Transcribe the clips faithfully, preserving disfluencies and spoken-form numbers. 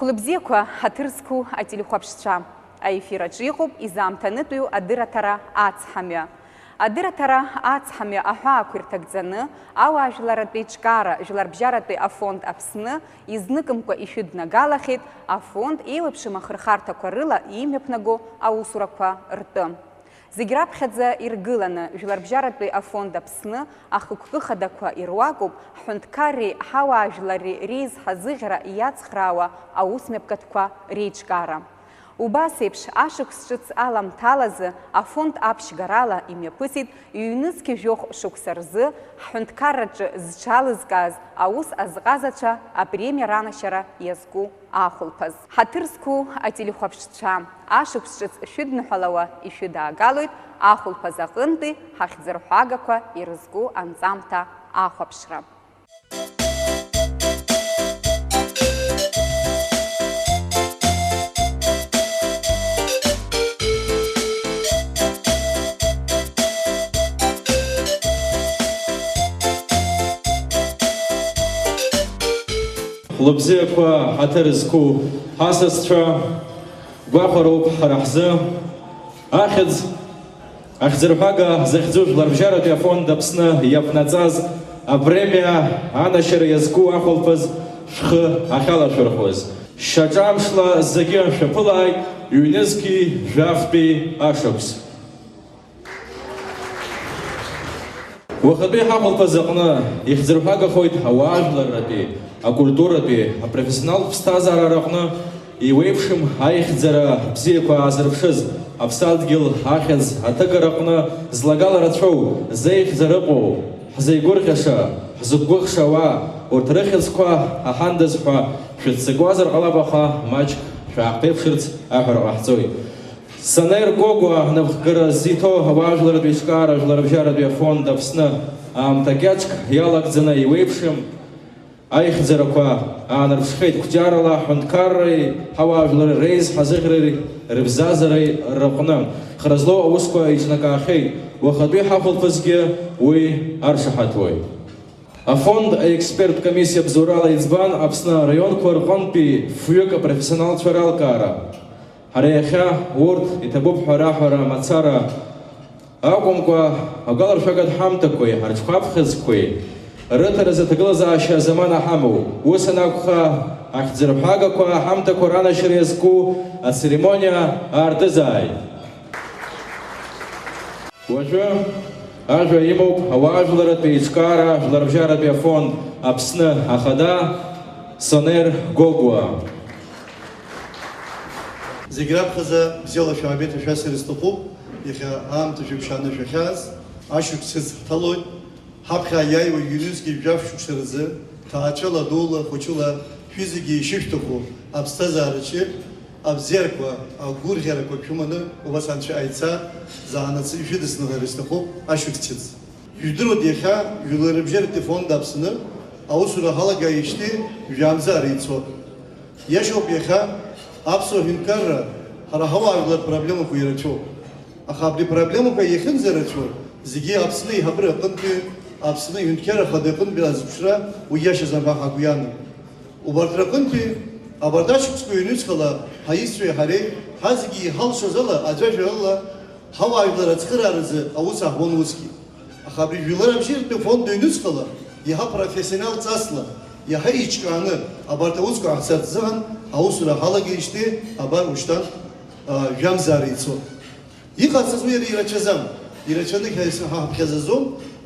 Хәлыбзиақәа, ҳаҭыр зқәу ателехәаԥшцәа, аефир аҿы иҟоуп изаамҭанытәиу адырраҭара Ацҳамҩа. Адырраҭара Ацҳамҩа аҳәаақәа ирҭагӡаны, ауаажәларратә еиҿкаара жәларбжьаратәи афонд Аԥсны изныкымкәа ишәыднагалахьеит афонд еиуеиԥшым ахырхарҭақәа рыла имҩаԥнаго аусурақәа ртәы. Зегь раԥхьаӡа иргыланы, Жәларбжьаратәи афонд Аԥсны ахықәкы хадақәа ируакуп ҳҳәынҭқарреи ҳауаажәларреи реизҳазыӷьара иацхраауа аусмҩаԥгатәқәа реиҿкаара. Убас еиԥш, ашықәс ҿыц аламҭалазы афонд аԥшьгарала имҩаԥысит ҩнызқь жәохә шықәса рзы ҳҳәынҭқарраҿы зҽалызкааз аус азҟазацәа апремиа ранашьара иазку ахәылԥаз. Ҳаҭыр зқәу ателехәаԥшцәа, ашықәс ҿыц шәыдныҳәалауа ишәыдаагалоит ахәылԥаз аҟынтәи ҳахьӡырҳәагақәа ирызку анҵамҭа ахәаԥшра. Хәлыбзиақәа, ҳаҭыр зқәу ҳасасцәа, гәахәароуп ҳара ҳзы. Ахьӡ ахьӡырҳәага захьӡу Жәларбжьаратәи афонд Аԥсны иаԥнаҵаз апремиа анашьара иазку ахәылԥаз шәхы ахьалашәырхәыз. Шьаҿамшла зегьы шәаԥылааит, ҩнызқьи жәафтәи ашықәс. Уахатәи ҳахәылԥаз аҟны ихьӡырҳәагахоит ауаажәларратәи, акультуратәи, апрофессионалтә ԥсҭазаара рҟны еиуеиԥшым аихьӡара бзиақәа аазырԥшыз, аԥсадгьыл ахьӡ аҭыгара аҟны злагала рацәоу, зеихьӡар ыҟоу, ҳзеигәырӷьаша, ҳзықәгәыӷша ауаа, урҭ рыхьӡқәа ҳаҳандаз ҳәа шәыццакуазар ҟалап, аха маҷк шәааҳԥеиԥшырц аҳәара ҟаҳҵоит. Сонер Гогәуа напхгара зиҭо ауаажәларратә еиҿкаара жәларбжьаратәи афонд Аԥсны аамҭа кьаҿк иалагӡаны еиуеиԥшым аихьӡарақәа аанарԥшхеит қәҿиарала ҳҳәынҭқарреи ҳауаажәлари реизҳазыӷьареи рыбзазареи рыҟны. Хра злоу аусқәа еиҿнакаахьеит, уахатәи ҳахәылԥазгьы уи аршаҳаҭуеит. Афонд аексперттә комиссиа бзоурала иӡбан Аԥсны араионқәа рҟынтәи фҩык апрофессионалцәа ралкаара. Ҳара иахьа урҭ иҭабуп ҳәа раҳәара мацара акәымкәа, агәаларшәагатә ҳамҭақәеи ҳарҽхәаԥхьыӡқәеи рыҭаразы аҭагылазаашьа замана ҳамоуп. Ус анакәха, ахьӡырҳәагақәа аҳамҭақәа ранашьара иазку ацеремониа аартызааит. Уажәы ажәа имоуп ауаажәларратә еиҿкаара жәларбжьаратәи афонд Аԥсны ахада Сонер Гогәуа. Зегь раԥхьаӡа бзиала шәаабеит ҳәа шәасҳәар сҭахуп. Иахьа аамҭа шәыԥшааны шәахьааз, ашықәс ҿыц ҳҭалоит. Ҳаԥхьа иааиуа ҩнызқьи жәаф шықәса рзы, ҭаацәала, дула, хәыҷыла, шәызегьы ишышәҭаху аԥсҭазаараҿы абзиарақәа, агәырӷьарақәа шәыманы убас Анцәа аицаа заанаҵ ишәыдысныҳәар сҭахуп ашықәс ҿыц. Ижәдыруеит, иахьа Жәларбжьаратәи фонд Аԥсны аусура ҳалагааижьҭеи жәамзар еицәоуп. Иашоуп, иахьа аԥсуа ҳәынҭқарра ҳара ҳауаажәлар рпроблемақәа ирацәоуп. Аха абри апроблемақәа иахьынӡарацәоу, зегьы Аԥсны аиҳабыра аҟынтәи, Аԥсны аҳәынҭқарра ахада иҟынтәи азыԥшра уи иашазаап ҳәа ҳгәы иаанагоит. Убарҭ рҟынтәи, абарҭ ашықәсқәа ҩнуҵҟала ҳаишьцәеи ҳареи, ҳазегьы иҳалшоз ала, аӡәаӡәарала ҳауаажәлар ацхырааразы аус аҳуан усгьы. Аха абри Жәларбжьаратәи афонд ҩнуҵҟала иаҳа профессионал ҵасла, иаҳа еиҿкааны абарҭ аусқәа ҟаҳҵарц азыҳәан аусура ҳалагеижьҭеи абар ушьҭан, а, жәамзар еицәоуп. Иҟасҵаз уи иара ирацәаӡам, ирацәаны ҳәа ҳаԥхьаӡаӡом,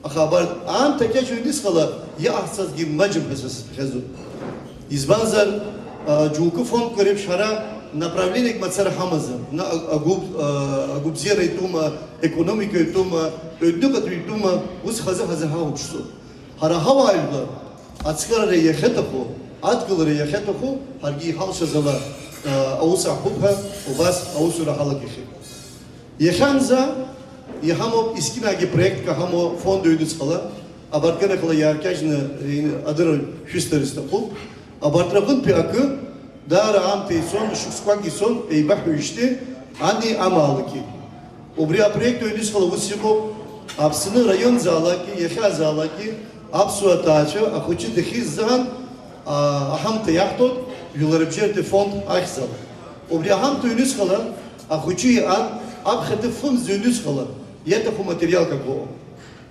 аха абарҭ аамҭа кьаҿ ҩнуҵҟала иҟаҳҵазгьы маҷым ҳәа са сыԥхьаӡоит. Избанзар, а, џьоукы фондқәа реиԥш ҳара направлениак мацара ҳамаӡам. На-, а-, агәы-, а-, агәыбзиара итәума, економика итәума, аҩнытәыҩса итәума, ус хазы-хазы ҳахәаԥшӡом. Ҳара ҳауаажәлар ацхыраара иахьаҭаху, адгылара иахьаҭаху, ҳаргьы иҳалшаз ала, а, аус аҳуп ҳәа убас аусура ҳалагахьеит. Иахьанӡа иҳамоуп есқьынагьы проектк ҳамоу фонд ҩнуҵҟала, абарҭ ганахьала иааркьаҿны адырра шәысҭар сҭахуп. Абарҭ рҟынтәи акы даара аамҭа ицон, шықәсқәак ицон, еибаҳҳәоижьҭеи ани амаалықьи. Убри апроект ҩнуҵҟала ус иҟоуп, Аԥсны раионзаалакгьы, иахьазаалакгьы аԥсуа ҭаацәа ахәыҷы дахьиз азыҳәан, а, аҳамҭа иаҳҭоит, Жәларыбжьаратәи фонд ахьӡала. Убри аҳамҭа ҩнуҵҟала ахәыҷы иан аԥхьатәи фымз ҩнуҵҟала иаҭаху материалқәак ыҟоуп.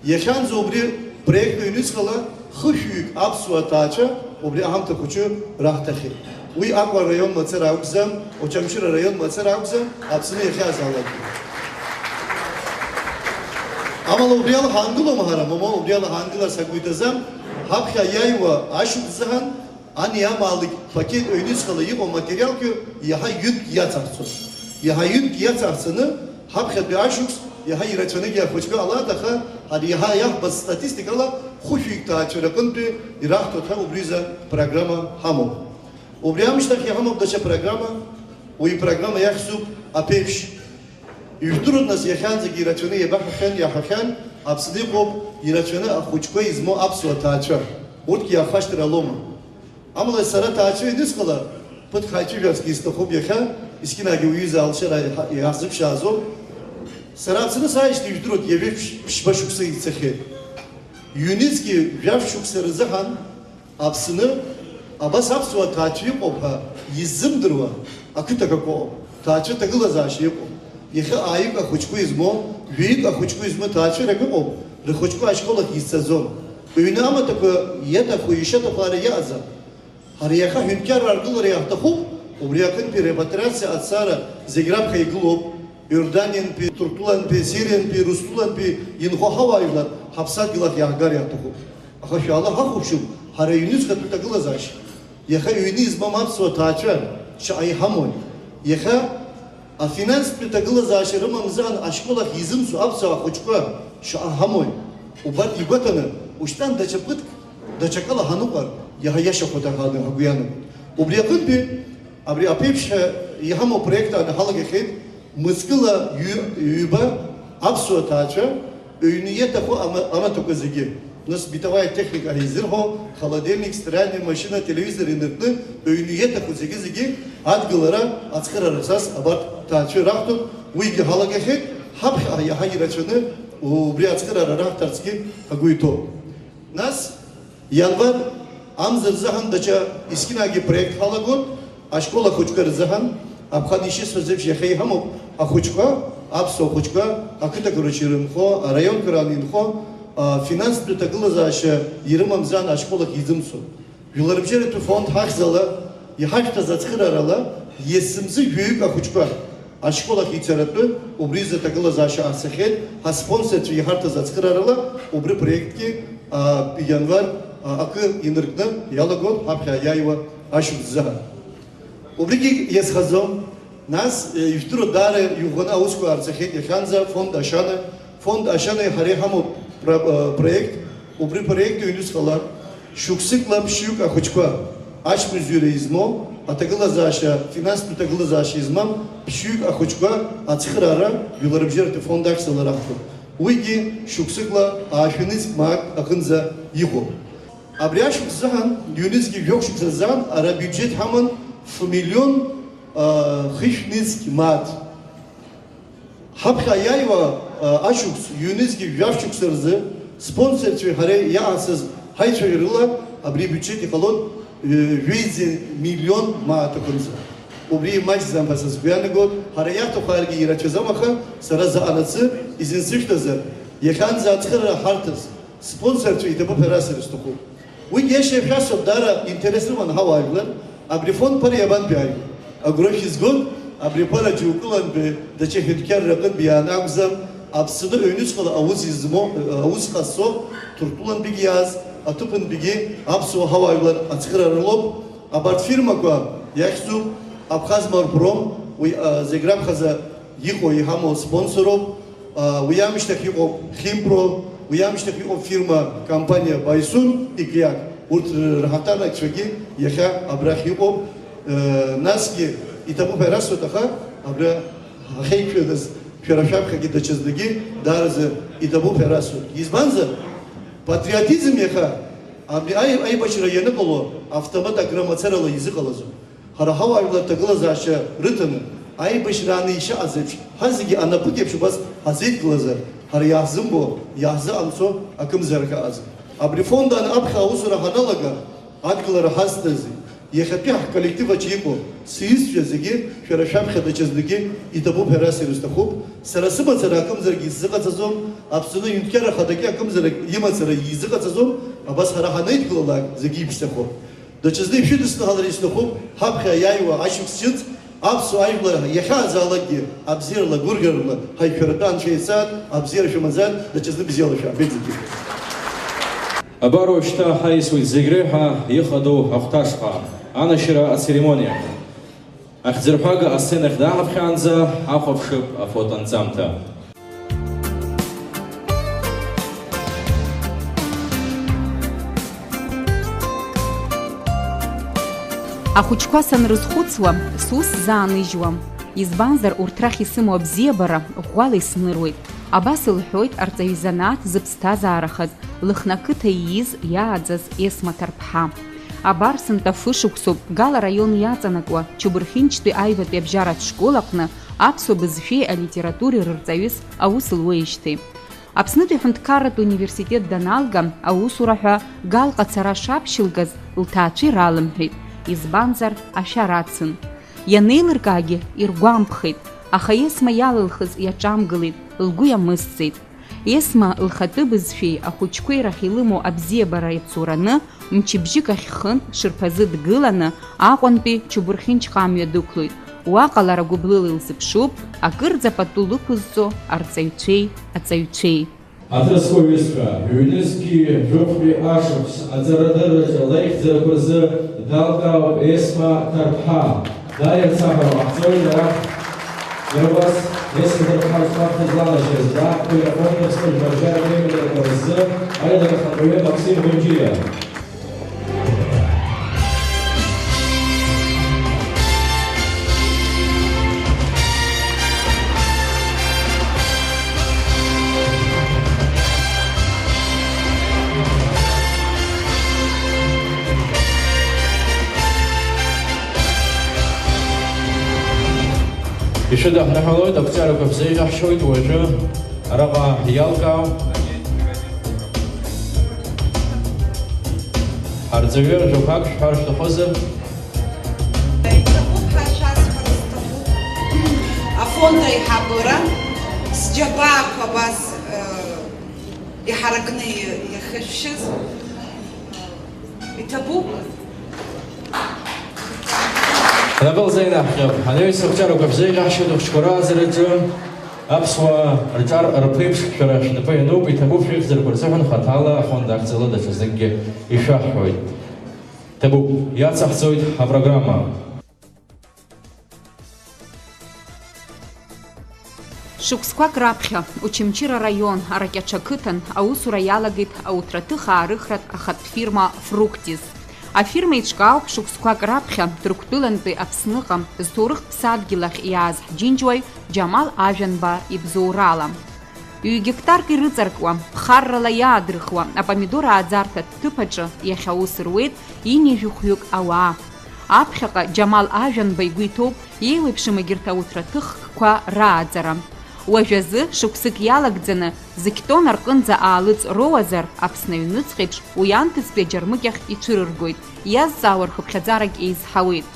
Иахьанӡа убри проект ҩнуҵҟала хышәҩык аԥсуа ҭаацәа убри аҳамҭа хәыҷы раҳҭахьеит. Уи Аҟәа араион мацара акәӡам, Очамчыра араион мацара акәӡам, Аԥсны иахьазаалакгьы. Амала убри ала ҳаангылом ҳара, момо, убри ала ҳаангыларц ҳагәы иҭаӡам, ҳаԥхьа иааиуа ашықәс азыҳәан ани амаалықь пакет ҩнуҵҟала иҟоу аматериалқәа иаҳа ҩынтә иацаҳҵон. Иаҳа ҩынтә иацаҳҵаны, ҳаԥхьатәи ашықәс иаҳа ирацәаныгьы ахәыҷқәа ҟалааит, аха ҳара иаҳа иаҳбаз статистикала хәышәҩык ҭаацәа рҟынтәи ираҳҭоит ҳәа убри изы программа ҳамоуп. Убри амышьҭахь иҳамоуп даҽа программа, уи программа иахьӡуп аԥеиԥш. Ижәдыруеит, нас, иахьанӡагьы ирацәаны иабаҳҳәахьан, иаҳахьан, Аԥсны иҟоуп ирацәаны ахәыҷқәа измоу аԥсуа ҭаацәа. Урҭгьы иаахашҭыр ҟалома? Амала сара ҭаацәа инысхала, ԥыҭк ҳаицәажәарцгьы исҭахуп иахьа, искьынагьы уҩыза алшара иҳа-, иаҳзыԥшаазоуп. Сара Аԥсны сааижьҭеи ижәдыруеит, ҩажәи ԥшь-, ԥшьба шықәса ицахьеит. Ҩнызқьи жәаф шықәса рзыҳәан Аԥсны абас аԥсуа ҭаацәа иҟоуп ҳәа иззымдыруа ақыҭа какоуп, ҭаацәа ҭагылазаашьа иҟоуп. Иахьа ааҩык ахәыҷқәа измоу, жәаҩык ахәыҷқәа измоу ҭаацәарак ыҟоуп, рхәыҷқәа ашкол ахь изцаӡом. Ҩны амаҭәақәа иаҭаху, ишаҭаху ара иаҟаӡам. Ҳара иаха ҳәынҭқарра аргылара иаҳҭахуп, убри аҟынтәи репатриациа аҭҵаара зегь раԥхьа игылоуп. Иорданиантәи, Туртулантәи, Сириантәи, Русулантәи инхо ҳауаажәлар ҳаԥсадгьыл ахь иааҳгар иаҳҭахуп. Аха шәаала ҳахәаԥшып, ҳара ҩнуҵҟатәи ҭагылазаашьа. Иаха ҩны измам аԥсуа ҭаацәа шаҟа иҳамои? Иаха афинанстә ҭагылазаашьа рымамзаан ашкол ахь изымцо аԥсуаа хәыҷқәа шаҟа ҳамои? Убарҭ игәаҭаны, ушьҭан даҽа ԥыҭк, даҽакала ҳаныҟәар, иаҳа иашахәа ҳәа ҳгәы иаанагоит. Убри аҟынтәи, абри аԥеиԥш ҳәа иҳамоу апроект аанаҳалагахьеит, мызкыла ҩы-, ҩба аԥсуа ҭаацәа, ҩны иаҭаху ама-, амаҭәақәа зегьы. Нас бытовая техника ҳәа изырҳәо, холодильник, стиральная машина, телевизор инаркны, ҩны иаҭаху зегьы-зегьы адгылара, ацхыраара ахьцаз абарҭ ҭаацәа раҳҭоит, уигьы ҳалагахьеит, ҳаԥхьаҟа иаҳа ирацәаны убри ацхыраара раҳҭарцгьы ҳгәы иҭоуп. Нас, ианвар амза рзыҳәан даҽа искьынагьы проект ҳалагон, ашкол ахәыҷқәа рзыҳәан, аԥхьан ишысҳәаз еиԥш, иахьа иҳамоуп ахәыҷқәа, аԥсуа хәыҷқәа, ақыҭақәа рҿы ирынхо, араионқәа раан инхо, а, финанстә ҭагылазаашьа ирымамзаан ашкол ахь изымцо. Жәларбжьаратәи фонд ҳахьӡала иҳашәҭаз ацхыраарала, есымзы жәаҩык ахәыҷқәа ашкол ахь ицаратәы убри изы аҭагылазаашьа ҟасҵахьеит, ҳаспонсорцәа иҳарҭаз ацхыраарала убри проектгьы, а, ианвар, а, акы инаркны иалагон ҳаԥхьа иааиуа ашықәс азыҳәан. Убригьы иазхаӡом. Нас, э, ижәдыруа даара иӷәӷәаны аусқәа аарҵахьеит иахьанӡа фонд Ашана. Фонд Ашанеи ҳареи ҳамоуп про-, э, проект. Убри проект ҩнуҵҟала шықәсыкла ԥшьҩык ахәыҷқәа, ачмазаҩыра измоу, аҭагылазаашьа, финанстә ҭагылазаашьа измам ԥшьҩык ахәыҷқәа ацхыраара жәларбжьаратәи фонд ахьӡала раҳҭоит. Уигьы шықәсыкла аашәа нызқь мааҭ аҟынӡа иҟоуп. Абри ашықәс азыҳәан, ҩнызқьи жәохә шықәса азыҳәан ара абиуџьеҭ ҳаман ф-, миллион, а, хышә нызқь мааҭ. Ҳаԥхьа иааиуа, а, ашықәс, ҩнызқьи жәаф шықәса рзы спонсорцәеи ҳареи иаҳасыз ҳаицәажәарала абри абиуџьеҭ иҟалон, ҩ-, жәеиза миллион мааҭ аҟынӡа. Убри имаҷӡам ҳәа са сгәы иаанагоит, ҳара иаҳҭаху ҳаргьы ирацәаӡам, аха сара заҟанаҵы изынсышьҭазар, иахьанӡа ацхыраара ҳарҭаз, спонсорцәа иҭабуп ҳәа расҳәар сҭахуп. Уигьы иашьа шәасҳәап, даара интерес рыман ҳауаажәлар, абри фонд ԥара иабантәи ааиуеит? Агәра шәызгоит, абри ԥара џьоукылантәи даҽа ҳәынҭқарра рҟынтәи иааны акәӡам, Аԥсны аҩнуҵҟала аус измоу, аус ҟазҵо, Ҭырқәтәылантәигьы иааз, аҭыԥантәигьы аԥсуа ҳауаажәлар ацхыраара рлоуп. Абарҭ фирмақәа иахьӡуп Абхазмарпром, уи, а, зегь раԥхьаӡа иҟоу, иҳамоу спонсоруп. А, уи амышьҭахь иҟоуп Химпро, уи амышьҭахь иҟоуп фирма, компаниа Байсун, Икиак. Урҭ р-, рҳаҭанакцәагьы иахьа абрахь иҟоуп. Э, насгьы иҭабуп ҳәа расҳәоит, аха абра ҳахьеиқәшәаз шәара шәаԥхьагьы даҽазнагьы даараӡа иҭабуп ҳәа расҳәоит. Избанзар, патриотизм иаха абри аи-, аибашьра ианыҟало автомат агра мацарала изыҟалаӡом. Ҳара ҳауаажәлар ҭагылазаашьа рыҭаны, аибашьрааны ишаҟаз еиԥш, ҳа зегьы анапыкеиԥш убас ҳазеидкылазар, ҳара иаҳзымбо, иаҳзыҟамҵо акымзарак ыҟаӡам. Абри фонд ан-, аԥхьа аусура ҳаналага, адгылара ҳазҭази, Иахьатәи ҳколлектив аҿы иҟоу сҩызцәа зегьы шәара шәаԥхьа даҽазныкгьы иҭабуп ҳәа расҳәар сҭахуп. Сара сымацара акымзарак исзыҟаҵаӡом, Аԥсны ҩнқьара хадагьы акымзарак имацара изыҟаҵаӡом, абас ҳара ҳанаидгылалак зегьы иԥшӡахоит. Даҽазны ишәыдысныҳәалар исҭахуп, ҳаԥхьа иааиуа ашықәс ҿыц, аԥсуа ажәлар иахьааӡалакгьы, абзиарала, гәырӷьарала ҳаиқәшәаратәы Анцәа иаҵааит, абзиара шәымаӡааит, даҽазны бзиала шәаабеит зегьы. Абар уажәшьҭа ҳаисуеит зегь реиҳа ихадоу ахәҭашҟа, анашьара ацеремониа. Ахьӡырҳәага асценахь дааҳаԥхьаанӡа ҳахәаԥшып афотоанҵамҭа. Ахәыҷқәа санрызхәыцуа, сус сзааныжьуам. Избанзар, урҭ рахь исымоу абзиабара ӷәӷәала исныруеит. Абас лҳәоит арҵаҩы изанааҭ зыԥсҭазаарахаз, Лыхны ақыҭа ииз, иааӡаз Есма Ҭарԥҳа. Абар, сынтәа фышықәсоуп Гал араион иаҵанакуа Чебурхинчтәи аҩбатәи абжьаратә школ аҟны аԥсуа бызшәеи алитературеи рырҵаҩыс аус луеижьҭеи. Аԥснытәи аҳәынҭқарратә университет даналга, аусура ҳәа Галҟа ацара шаԥшьылгаз лҭаацәа иралымҳәеит, избанзар, ашәара ацын. Ианеилыркаагьы иргәамԥхеит, аха Есма иалылхыз иаҿамгылеит, лгәы иамысӡеит. Есма лхатәы бызшәеи ахәыҷқәеи рахь илымоу абзиабара иацураны, мчыбжьык ахь хынтә шырԥазы дгыланы, Аҟәантәи Чебурхинчҟа амҩа дықәлоит. Уаҟа лара гәыблыла илзыԥшуп акырӡа пату лықәызҵо арҵаҩцәеи аҵаҩцәеи. Аҭырқәа ҩызцәа, ҩнызқьи жәохәтәи ашықәс аҵарадырраҿы леихьӡарақәа рзы далкаауп Есма Ҭарԥҳа. Дааирц аҳәара ҟаҳҵоит арахь ируаз Есма Ҭарԥҳа зхәарҭа зланашьаз, даахәеит Аҟәантәи Аԥсны жәларбжьаратә еимадарақәа рзы аилакахантәаҩы Максим Гәынџьиа. Ишәыдаҳныҳәалоит, ақәҵарақәа бзеиӷьаҳшьоит уажәы. Араҟа иалкаау ҳарҵаҩы жәақәак шәҳәар шәҭахызар? Иҭабуп ҳәа шәасҳәар сҭахуп. Афонд аиҳабыра, сџьабаақәа абас, э, иҳаракны иахьышәшьыз. Иҭабуп. Анапы лзеинаҳҟьап. Анаҩс ақәҵарақәа шәзеиӷьаҳшьоит ахәыҷқәа рааӡараҿы. Аԥсуаа рҿар рԥеиԥш шәара шәнапы иануп, иҭабуп шәеихьӡарақәа рзыҳәан хаҭала афонд ахьӡала даҽазныкгьы ишәаҳҳәоит. Ҭабуп, иацаҳҵоит апрограмма. Шықәсқәак раԥхьа Очамчыра араион Аракьаҿа ақыҭан аусура иалагеит ауҭраҭых аарыхратә ахатә фирма Фруктис. Афирма еиҿкаауп шықәсқәак раԥхьа Ҭырқәтәылантәи Аԥсныҟа зҭоурыхтә ԥсадгьыл ахь иааз ҳџьынџьуаҩ Џьамал Ажәанба ибзоурала. Ҩ-гектарк ирыҵаркуа, ԥхаррала иаадрыхуа апомидор ааӡарҭа ҭыԥ аҿы иахьа аус руеит ҩынҩажәи хәҩык ауаа. Аԥхьаҟа Џьамал Ажәанба игәы иҭоуп еиуеиԥшым егьырҭ ауҭраҭыхкқәа рааӡара. Уажәазы, шықәсык иалагӡаны, зқьтон арҟынӡа аалыҵ роуазар, Аԥсны аҩныҵҟеиԥш, уи анҭыҵтәи аџьармыкьахь ицәырыргоит, иазҵаауа рхыԥхьаӡарагь еизҳауеит.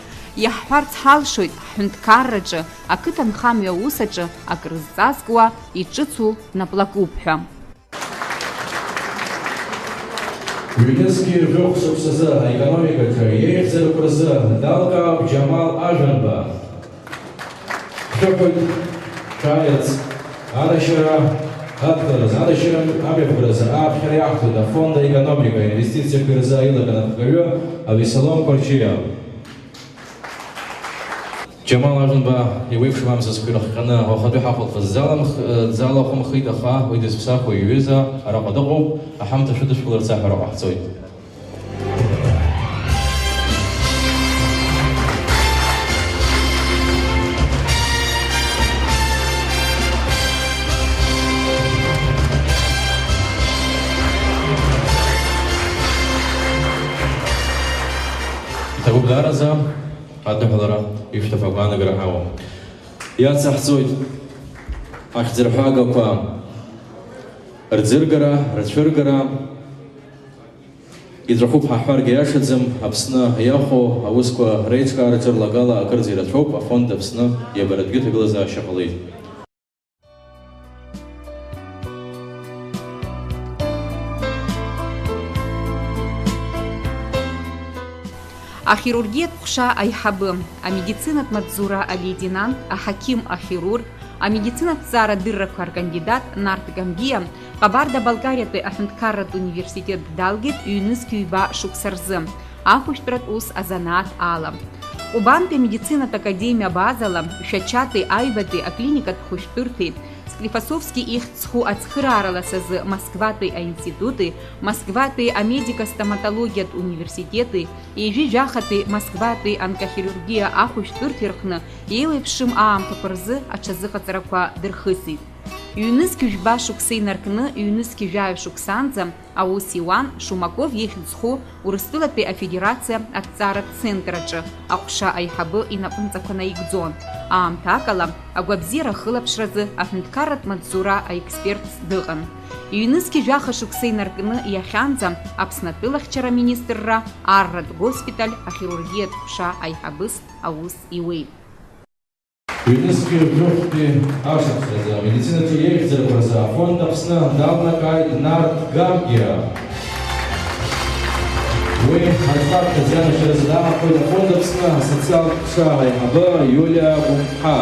Иаҳҳәарц ҳалшоит, ҳҳәынҭқарраҿы, ақыҭанхамҩа аус аҿы акрызҵазкуа иҿыцу наплакуп ҳәа. Ҩнызқьи жәохә шықәсазы аекономикаҿы иеихьӡарақәа рзы далкаауп Џьамал Ажәанба. Шәыҳәоит, шәааирц, анашьара адкыларазы, анашьара амҩаԥгаразы ааԥхьара иаҳҭоит афонд аекономика аинвестициақәа рзы аилаканаҵгылаҩы Авессалом Қәарчиа. Џьамал Ажәанба иуеиԥшым амзызқәа ирыхҟьаны ауахатәи ҳахәылԥаз дзалахәымхеит, аха уи дызԥсахуа иҩыза араҟа дыҟоуп, аҳамҭа шәыдышәкыларц аҳәара ҟаҳҵоит. Иҭабуп даараӡа. Адныҳәалара ишәҭаху агәаанагара ҳамоуп. Иацаҳҵоит ахьӡырҳәагақәа рӡыргара, рцәыргара. Иҵәахуп ҳаҳҳәаргьы иашаӡам, Аԥсны иахәо аусқәа реиҿкаараҿы рлагала акырӡа ирацәоуп, афонд Аԥсны иабаратәгьы ҭагылазаашьа ҟалеит. Ахирургиатә ҟәша аиҳабы, амедицинатә маҵзура алеитенант, аҳақьым-ахирург, амедицинатә ҭҵаарадыррақәа ркандидат Нарҭ Гамгиа Ҟабарда-Балкариатәи аҳәынҭқарратә университет далгеит ҩнызқь ҩба шықәса рзы, ахәышәтәратә ус азанааҭ ала. Ҟәбантәи амедицинатә академиа абазала, Шәачатәи, Аҩбатәи аклиникатә хәышәтәырҭеи, Склифосовски ихьӡ зху ацхыраара ласазы Москватәи аинститути, Москватәи амедико-стоматологиатә университети, ҩажәи жәахатәи Москватәи онкохирургиа ахәышәтәырҭеи рҟны еиуеиԥшым аамҭақәа рзы аҽазыҟаҵарақәа дырхысит. Ҩнызқь жәба шықәса инаркны, ҩнызқь жәаҩа шықәсанӡа аус иуан Шумаков ихьӡ зху Урыстәылатәи Афедерациа аҭҵааратә центр аҿы аҟәша аиҳабы инапынҵақәа наигӡон. Аамҭакала агәабзиара ахылаԥшразы аҳәынҭқарратә маҵзура аекспертс дыҟан. Ҩнызқь жәаха шықәса инаркны иахьанӡа Аԥсны атәылахьчара аминистрра арратә госпиталь ахирургиатә ҟәша аиҳабыс аус иуеит. Ҩнызқьи жәохәтәи ашықәсазы амедицинатә еихьӡарақәа рзы афонд Аԥсны далнакааит Нарҭ Гамгиа. Уи аӡбарҭа зианашьаразы даахәоит афонд Аԥсны асоциалтә ҟәша аиҳабы Иулиа Гәымԥҳа.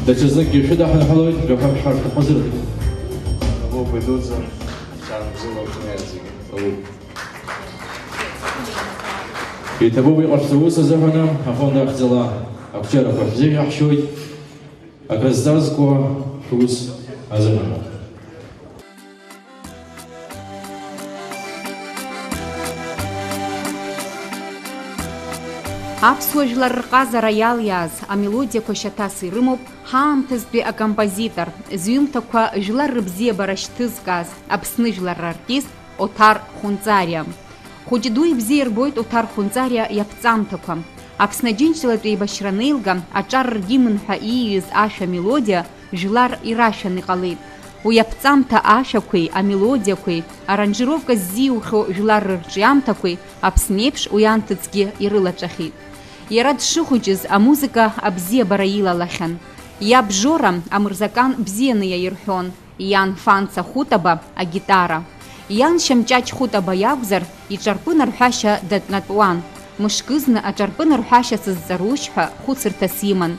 Даҽазныкгьы шәыдаҳныҳәалоит, жәақәак шәҳарҭахозар? Иҭабуп, идуӡӡан, шәаанбзиала шәнеирц зегьы. Иҭабуп. Иҭабуп иҟашәҵо ус азыҳәаны, афонд ахьӡала ақәҿиарақәа шәзеиӷьаҳшьоит. Акрызҵазкуа шәус азыҳәан. Аԥсуа жәлар рҟазара иалиааз амелодиақәа шьаҭас ирымоуп ҳаамҭазтәи акомпозитор, зҩымҭақәа жәлар рыбзиабара шьҭызкааз Аԥсны жәлар рартист Оҭар Хәынҵариа. Хәыҷы-дуи бзиа ирбоит Оҭар Хәынҵариа иаԥҵамҭақәа. Аԥсны Аџьынџьтәылатә еибашьра анеилга, аҿар ргимн ҳәа ииҩыз ашәа амелодиа жәлар ирашәан иҟалеит. Уи аԥҵамҭа ашәақәеи амелодиақәеи, аранжировка ззиухьоу жәлар рырҿиамҭақәеи Аԥсны еиԥш уи анҭыҵгьы ирылаҵәахьеит. Иара дшыхәыҷыз амузыка абзиабара илалахьан. Иаб Жора амырзакан бзианы иаирҳәон. Иан Фанца Хәытаба агитара. Иан Шьамҷаҷ Хәытаба иакәзар, иҿарпын арҳәашьа датәнатәуан. Мышкызны аҿарпын арҳәашьа сызҵарушь ҳәа хәыцырҭас иман.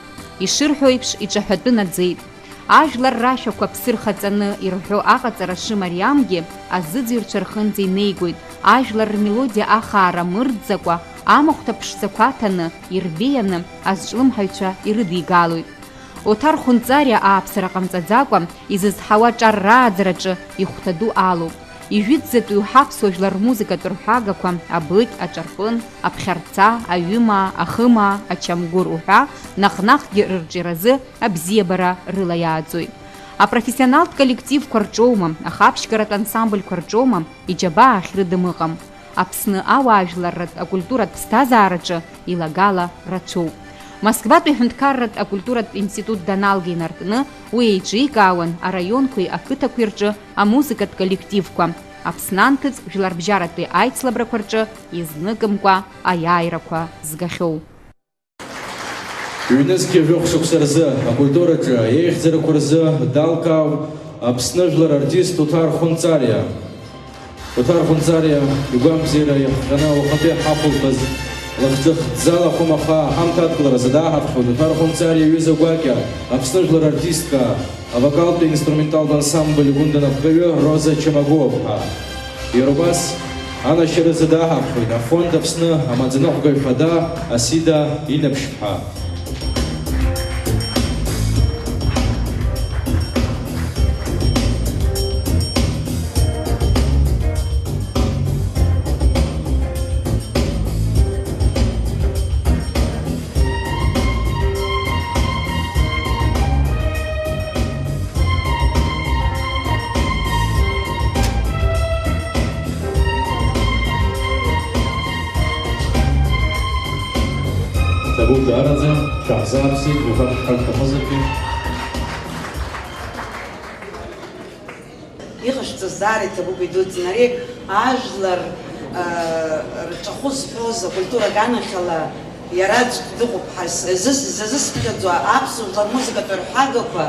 Ишырҳәо еиԥш, иҿаҳәатәы наӡеит. Ажәлар рашәақәа ԥсы рхаҵаны ирҳәо аҟаҵара шымариамгьы, азыӡырҩцәа рҟынӡа инеигоит, ажәлар рмелодиа ахаара мырӡакәа, амахәҭа ԥшӡақәа аҭаны, ирбеианы, азҿлымҳаҩцәа ирыдигалоит. Оҭар Хәынҵариа ааԥсара ҟамҵаӡакәа, изызҳауа аҿар рааӡараҿы ихәҭа ду алоуп. Ижәытәӡатәи уҳаԥсуа жәлар рмузыкатә рҳәагақәа, абыкь, аҿарпын, аԥхьарца, аҩымаа, ахымаа, ачамгәыр уҳәа, наҟ-наҟгьы рырҿиаразы абзиабара рыла иааӡоит. Апрофессионалтә коллективқәа рҿоума, ахаԥшьгаратә ансамбльқәа рҿоума, иџьабаа ахьрыдым ыҟам. Аԥсны ауаажәларратә акультуратә ԥсҭазаараҿы илагала рацәоуп. Москватәи аҳәынҭқарратә акультуратә институт даналга инаркны, уи еиҿикаауан араионқәеи ақыҭақәеи рҿы амузыкатә коллективқәа, Аԥсны анҭыҵ жәларбжьаратәи аицлабрақәа рҿы изныкымкәа аиааирақәа згахьоу. Ҩнызқьи жәохә шықәса рзы акультураҿы еихьӡарақәа рзы далкаауп Аԥсны жәлар артист Уҭар Хәынҵариа. Уҭар Хәынҵариа игәамбзиара иахҟьаны ауахатәи ҳахәылԥаз лахҿыхӡа лахәым аха ҳамҭ адкыларазы дааҳаԥхьоит. Уҭар Хәынҵариа иҩыза гәакьа, Аԥсны жәлар артистка, авокалтә инструменталтә ансамбль Гәында анапхгаҩы Роза Чамагәуаԥҳа. Иара убас анашьаразы дааҳаԥхьоит Афонд Аԥсны амаӡаныҟәгаҩ фада Асида Инаԥшьԥҳа. Ҭабуп даараӡа, шәаҳзааԥсеит, жәаха шәҳәар шәҭахызаргьы. Иҟашәҵаз даара иҭабуп, идуӡӡан. Ари ажәлар, а, рҿахәы зҳәоз акультура аганахьала иара аӡәк дыҟоуп ҳәа с-, зыз-, зазысԥхьаӡо аԥсуа жәлар рмузыкатә рҳәагақәа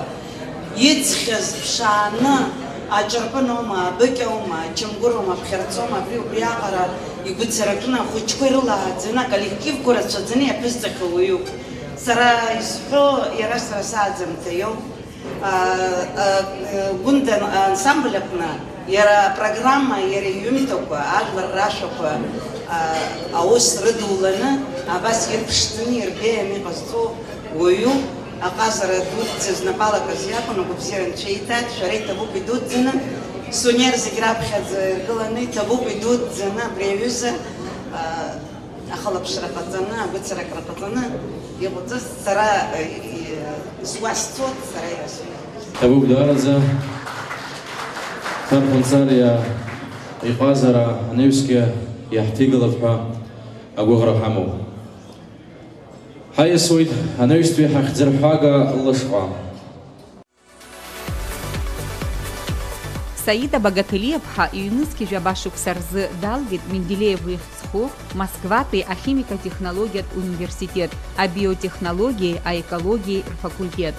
иӡхьаз ԥшааны, аҿырпын аума, абыкь аума, ачамгәыр аума, аԥхьарца аума, абри убриаҟара игәыцаракны, ахәыҷқәа ирылааӡаны, аколлективқәа рацәаӡаны иаԥызҵахьоу уаҩуп. Сара изҳәо, иара сара сааӡамҭа иоуп. А, а, Гәында ансамбль аҟны иара апрограмма, иара иҩымҭақәа, ажәлар рашәақәа, а, аус рыдуланы, абас ирԥштәны ирбеианы иҟазҵо уаҩуп. Аҟазара дуӡӡа знапалакыз иакәын, агәабзиара анцәа ииҭааит, шәара иҭабуп идуӡӡаны, сунер зегь раԥхьаӡа иргыланы, иҭабуп идуӡӡаны абри аҩыза, а, ахылаԥшра ҟаҵаны, агәыцаракра ҟаҵаны иҟаҵаз сара, э, э, зуасцоит, сара иасҳәеит. Ҭабуп даараӡа. Ҭарԥынҵариа иҟазара анаҩсгьы иаҳҭигалап ҳәа агәыӷра ҳамоуп. Ҳаиасуеит анаҩстәи ҳахьӡырҳәага лышҟа. Саида Багаҭелиаԥҳа ҩнызқьи жәаба шықәса рзы далгеит Менделеев ихьӡ зху Москватәи ахимикатә технологиатә университет, абиотехнологиеи аекологиеи рфакультет.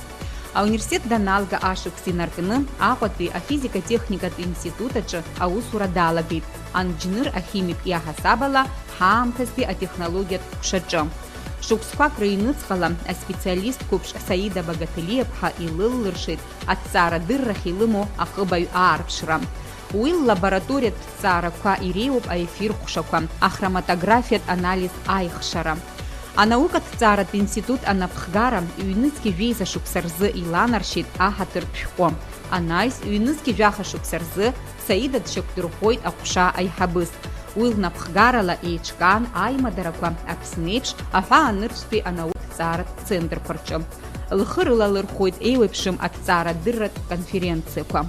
Ауниверситет даналга ашықәс инаркны Аҟәатәи афизика-техникатә институт аҿы аусура далагеит, анџьныр ахимик иаҳасаб ала ҳаамҭазтәи атехнологиатә ҟәшаҿы. Шықәсқәак рыҩныҵҟала аспециалист қәыԥш Саида Багаҭелиаԥҳа илыллыршеит аҭҵаарадыррахь илымоу аҟыбаҩ аарԥшра. Уи ллабораториатә ҭҵаарақәа иреиуоуп аефир ҟәшақәа, ахроматографиатә анализ аихшара. Анаукатә ҭҵааратә институт анапхгара ҩнызқьи жәеиза шықәса рзы иланаршьеит аҳаҭыртә шәҟәы. Анаҩс, ҩнызқьи жәаха шықәса рзы Саида дшьақәдырӷәӷәоит аҟәша аиҳабыс. Уи лнапхгарала еиҿкаан аимадарақәа Аԥсны еиԥш аҳәаанырцәтәи анаукатә ҭҵааратә центрқәа рҿы. Лхы рылалырхәоит еиуеиԥшым аҭҵаарадырратә конференциақәа.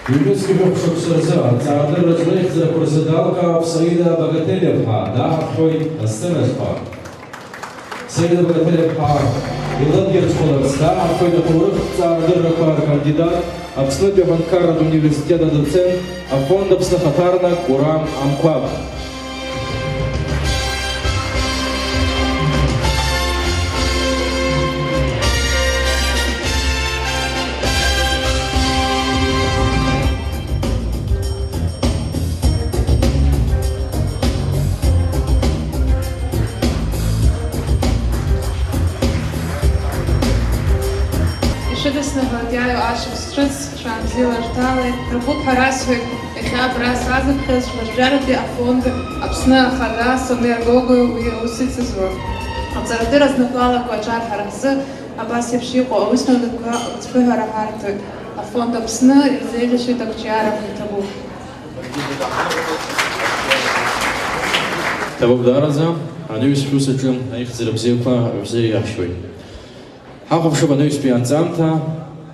Ҩнызқьи жәохә шықәса рзы аҭҵаарадырратә леихьӡарақәа рзы далкаауп Саида Багаҭелиаԥҳа, дааҳаԥхьоит асценаҿ ҳәа. Саида Багаҭелиаԥҳа илыдгьырҵәҟьаларц дааҳаԥхьоит аҭоурых ҭҵаарадыррақәа ркандидат, Аԥснытәи аҳәынҭқарратә университет адоцент, афонд Аԥсны ахаҭарнак Гурам Амқәаб. Ишыдысныҳәалак иааиуа ашықәс ҿыц, ҽаанбзиала рҭалеит. Ргәыԥ ҳәа расҳәоит, иахьа абра сазыԥхьаз, Жәларбжьаратәи афонд Аԥсны Ахада Сонер Гогәуа уи аус ицызуа. Аҵарадырра знапалақәа аҿарҳара рзы абас еиԥш иҟоу аусмҩаԥгатәқәа ацәгьаҳәара ҳарҭоит. Афонд Аԥсны ирзеиӷьасшьоит ақәҿиара ҳәа иҭабуп. Ҭабуп даараӡа, анаҩс шәус аҿы аихьӡара бзиақәа шәзеиӷьасшьоит. Ҳахәаԥшып анаҩстәи анҵамҭа,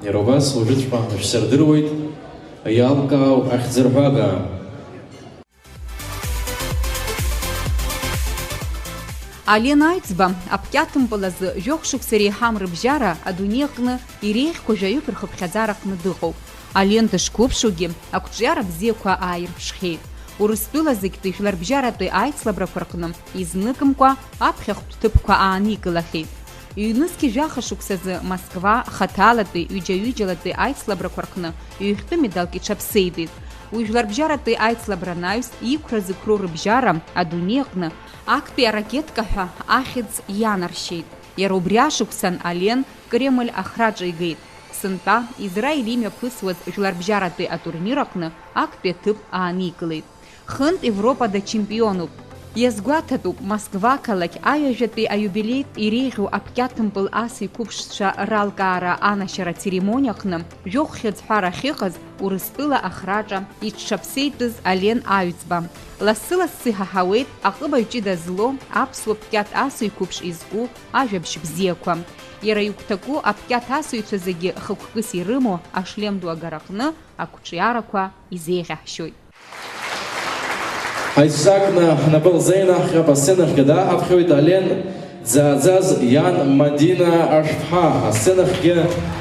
иара убас уажәыҵәҟьа шәсырдыруеит, иалкаау ахьӡырҳәага. Ален Аҩӡба, аԥкьаҭымпыл азы жәохә шықәса иреиҳам рыбжьара адунеи аҟны иреиӷьқәоу жәаҩык рхыԥхьаӡара аҟны дыҟоуп. Ален дышқәыԥшугьы, ақәҿиара бзиақәа ааирԥшхьеит. Урыстәыла зегьтәи жәларбжьаратәи аицлабрақәа рҟны изныкымкәа аԥхьахәтә ҭыԥқәа ааникылахьеит. Ҩнызқьи жәаха шықәсазы Москва хаҭалатәи, ҩыџьа-ҩыџьалатәи аицлабрақәа рҟны ҩ-хьтәы медалк иҽаԥсеитәит. Уи жәларбжьаратәи аицлабра анаҩс иқәра зықәроу рыбжьара адунеи аҟны актәи аракетка ҳәа ахьӡ ианаршьеит. Иара убри ашықәсан Ален Кремль ахраҿы игеит. Сынтәа Израиль имҩаԥысуаз жәларбжьаратәи атурнир аҟны актәи аҭыԥ ааникылеит. Хынтә Европа дачемпионуп. Иазгәаҭатәуп, Москва ақалақь аҩажәатәи аиубилеитә иреиӷьу аԥкьаҭмпыл асеиқәыԥшцәа ралкаара анашьара ацеремониа аҟны жәохә хьыӡ ҳәара ахьыҟаз Урыстәыла ахраҿа иҽҽаԥсеитәыз Ален Аҩӡба. Лассы-лассы иҳаҳауеит аҟыбаҩ ҷыда злоу аԥсуа ԥкьаҭ асеиқәыԥш изку ажәабжь бзиақәа. Иара игәҭаку аԥкьаҭ асыҩцәа зегьы хықәкыс ирымоу ашлем ду агараҟны ақәҿиарақәа изеиӷьаҳшьоит. Ҳаиццакны ҳнапы лзеинаҳҟьап, асценахьгьы дааҳаԥхьоит Ален дзааӡаз иан Мадина Ашәԥҳа, асценахьгьы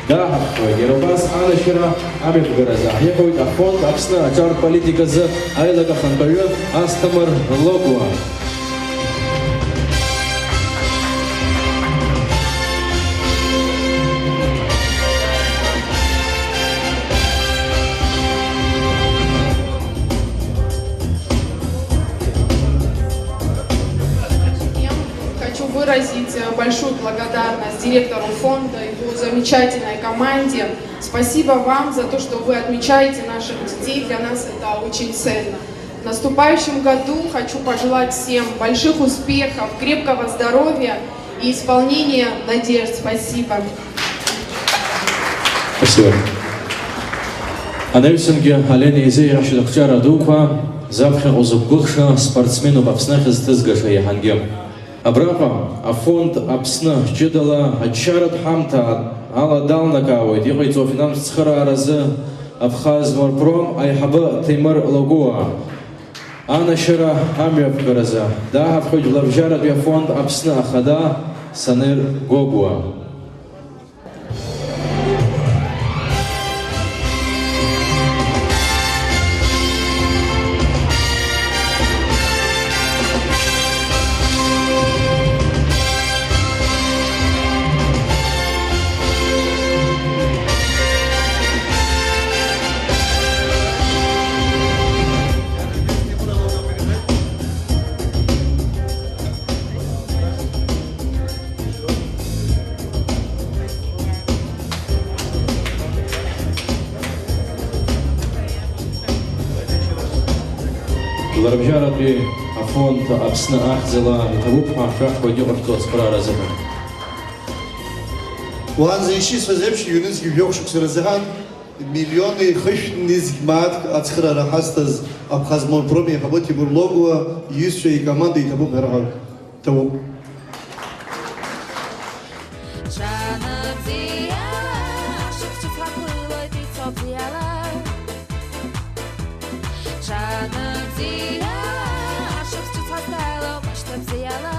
дааҳаԥхьоит. Иара убас анашьара амҩаԥгаразы ҳиҳәоит афонд Аԥсны аҿар политиказы аилак ахантәаҩы Асҭамыр Логуа. Хочу выразить, э, большую благодарность директору фонда, его замечательной команде. Спасибо вам за то, что вы отмечаете наших детей. Для нас это очень ценно. В наступающем году хочу пожелать всем больших успехов, крепкого здоровья и исполнения надежд. Спасибо. Спасибо. Анаҩсангьы Ален изеиӷьашьоит ақәҿиара дуқәа, заԥхьаҟа узықәгәыӷша спортсменуп Аԥсны ахьызҭызгаша иаҳангьы. Абраҟа афонд Аԥсны ҷыдала аччаратә ҳамҭа ала далнакаауеит иҟаиҵо афинанстә цхырааразы Абхазморпром аиҳабы Ҭемыр Логуа. Анашьара амҩаԥгаразы дааҳаԥхьоит Жәларбжьаратәи афонд Аԥсны ахада Санер Гогәуа. Жәларбжьаратәи афонд Аԥсны ахьӡала иҭабуп ҳәа шәаҳҳәоит иҟашәҵо ацхыраара азыҳәан. Уаанӡа ишисҳәаз еиԥш, ҩнызқь жәохә шықәса рзыҳәан миллиони хышә нызқь мааҭк ацхыраара ҳазҭаз Абхазморпром аиҳабы Тимур Логуа иҩызцәа икоманда иҭабуп ҳәа рҳәоит. Ҭабуп. Ҽаанбзиала, ашықәс ҿыц ҳақәгылоит, ицо бзиала. Ҽаанбзиала, ашықәс ҿыц ҳазҭалоуп, ашьҭа бзиала.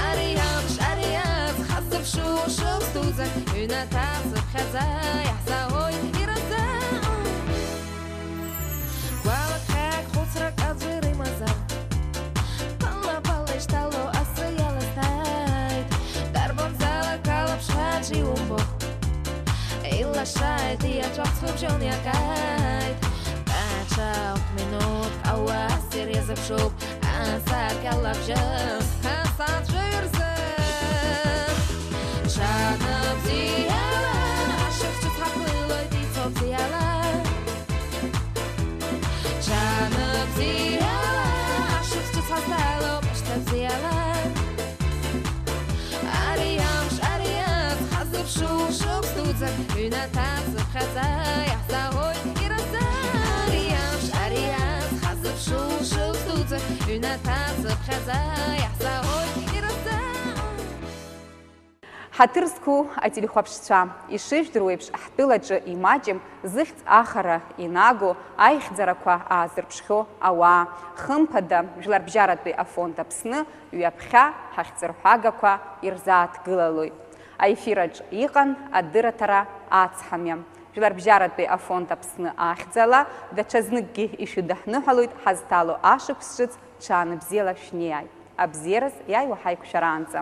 Ари амш, ари аҵх ҳаззыԥшу шықәс дуӡӡак, ҩнаҭа цыԥхьаӡа иаҳзаауеит ирацәа. Гәалақьхьак, хәыцрак аӡәыр имазар, пала-пала ишҭало асы иаласҭааит. Дарбанзаалак алаԥшҳәаҿ иумбо, илашааит, иаҵәахә цәыбжьон иакааит. Даҽа хә-минуҭк ауаа ссир иазыԥшуп, асаркьал абжьы ҳасабжьаҩ рзы. Ҽаанбзиала, ашықәс ҿыц ҳақәгылоит, ицо бзиала. Ҽаанбзиала, ашықәс ҿыц ҳазҭалоуп, ашьҭа бзиала. Ари амш, ари аҵх ҳаззыԥшу шықәс дуӡӡак, ҩнаҭа цыԥхьаӡа иаҳзаауеит ирацәа. Ари амш, ари аҵх ҳаззыԥшу шықәс дуӡӡак, ҩнаҭа цыԥхьаӡа иаҳзаауеит ирацәа. Ҳаҭыр зқәу ателехәаԥшцәа, ишыжәдыруеиԥш, ҳтәылаҿы имаҷым зыхьӡ ахара инаго аихьӡарақәа аазырԥшхьоу ауаа, хымԥада, Жәларбжьаратәи афонд Аԥсны ҩаԥхьа ҳахьӡырҳәагақәа ирзааҭгылалоит. Аефираҿ иҟан адырраҭара Ацҳамҩа. Жәларбжьаратәи афонд Аԥсны ахьӡала даҽазныкгьы ишәыдаҳныҳәалоит ҳазҭало ашықәс ҿыц. Ҽаанбзиала шәнеиааит. Абзиараз иааиуа ҳаиқәшәараанӡа.